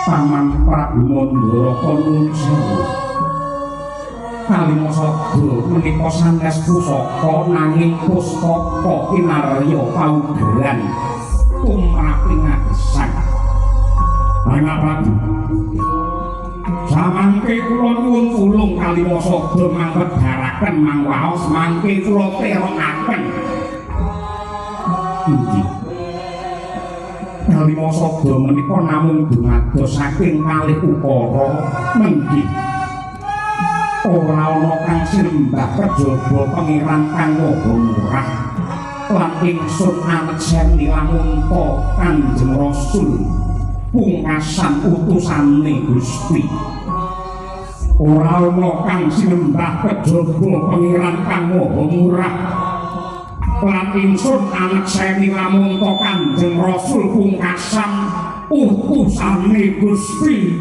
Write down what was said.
Paman Prabu Mandaraka nuwun sewu. Kalimasada menika sanes pusaka nanging pustaka kinarya paugeran tumraping agesang. Rangga Prabu, samangke kula nyuwun tulung Kalimasada mangwedharaken mangwaos mangke kula terokaken. Inggih. Kalimasada menika namung dumados saking kalih ukara menggih. Ora ana kang sinembah kejaba Pangeran kang Maha Murah lan ingsun anekseni lamunta Kanjeng Rasul pungkasan utusane Gusti. Ora ana kang sinembah kejaba Pangeran kang Maha Murah lan ingsun anekseni lamunta Kanjeng Rasul pungkasan utusane Gusti.